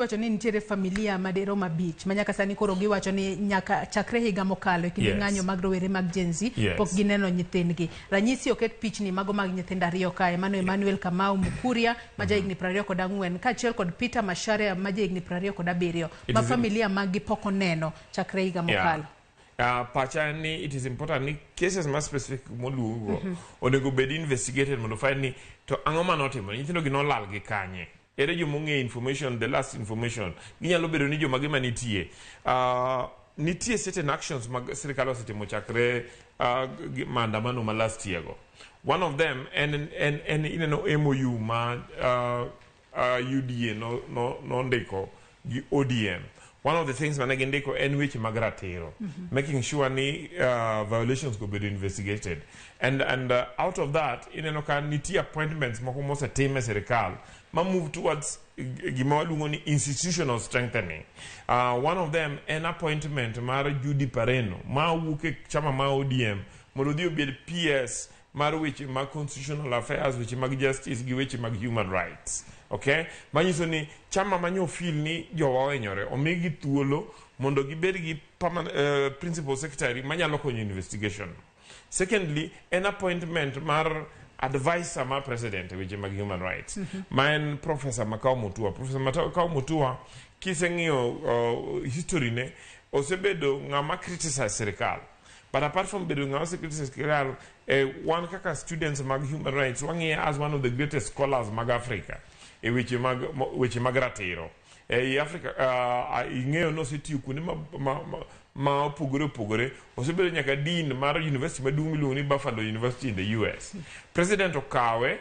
Iwacho ni nitiere familia madirom 5 ma nyaka sani koro giwacho ni nyaka chakre higa mokalo e kinde ng'anyo mag rowere mag Gen Z pok gineno nyithindgi. Ranyisi oket pichni mago mag nyithindo ariyo kae, mano Emmanuel Kamau Mukuria ma jahigni 24 kaachiel kod Peter Macharia ma jahigni 27 ma familia maggi pok oneno chakre higa mokalo. Pacha en ni it is important ni cases ma specific moluong go onego bed investigated mondo find ni to ang'o mane otimore, nyithindo gi nolal gi kanye, ere joma ong'eyo information, the last information, ginyalo bedo ni joma gima nitie. Nitie certain actions mag sirikal osetimo chakre maandamano ma last year go. One of them en ineno MOU ma UDA nondiko gi ODM. One of the things mane gindiko en weche mag ratiro, making sure ni violations go bedo investigated, and out of that ineno ka nitie appointments moko mosetim e sirikal ma move towards gima waluongo ni institutional strengthening. One of them en appointment mar Judy Pareno ma wuok e chama ma ODM mondo odhi obed PS mar weche mag constitutional affairs, weche mag justice gi weche mag human rights. Okay, manyiso ni chama manyo feel ni jowa ohinyore omigi thuolo mondo gibed gi principal secretary manyalo konyo investigation. Secondly, en appointment mar advisor mar president e weche mag human rights ma en Professor Makau Mutua. Professor Makau Mutua, kiseng'iyo history ne, osebedo ng'ama criticize sirikal, but apart from bedo ng'ama ose criticize sirikal, wan kaka students mag human rights wang'iye as one of the greatest scholars mag Africa e weche mag ratiro ei Africa. Ing'eyo nosetiyo kuonde ma opogore opogore, osebedo nyaka dean mar university maduong' miluongo ni Buffalo University in the US. President okawe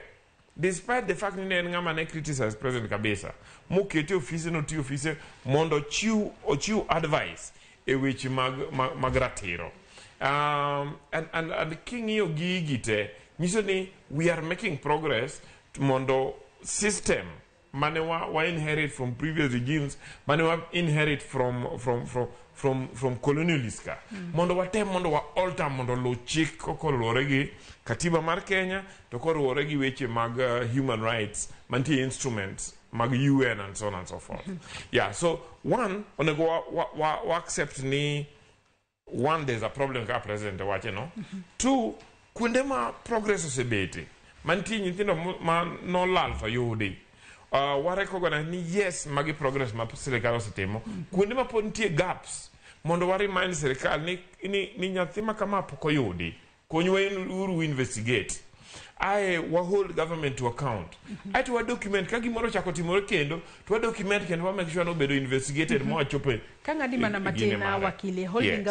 despite the fact ni ne en ng'ama ne criticize president kabisa, mokete ofise, notiyo ofise mondo ochiw advice e weche mag ratiro. And king'iyo gigi te, nyiso ni we are making progress mondo system mane wa inherit from previous regimes, mane wa inherit from colonialists ka, mondo watem mondo wa alter mondo luw chik koluwore gi katiba mar Kenya to koluwore gi weche mag human rights mantie, instruments mag UN and so on and so forth. Yeah, so one, onego wa accept ni one, there's a problem kaka president wache no. Two, kuonde ma progress osebete mantie nyithindo ma nolal to yudi, wa recognize ni yes, magi progress ma sirikal osetimo. Kuonde ma pod nitie gaps, mondo wa remind sirikal ni nyathi ma kama pok oyudi, konywa uru investigate, ae wa hold government to account, aeto wa document ka gimoro ochako timore kendo to wa document kendo wa make sure ni obedo investigated ma wachopo Ka ng'adi mana e gine matin mare. wakili holding.